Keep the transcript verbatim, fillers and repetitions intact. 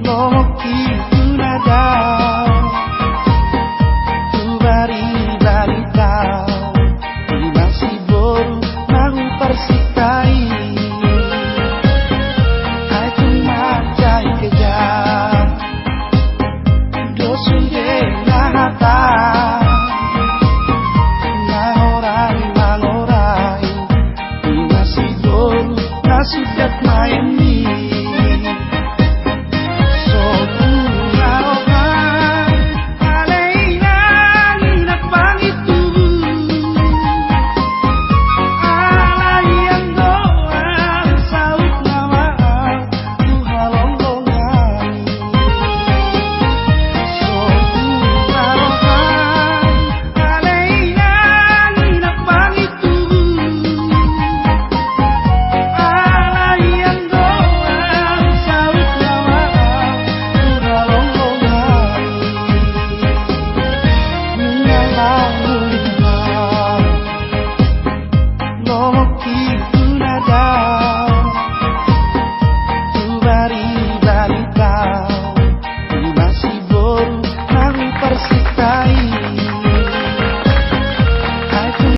Lomo ki tu na dao, tu bari-bari tao, ima si boru na huparsinta i. Ai tung mansai kejam do sude na hata, mangorai-mangorai, ima si boru na suda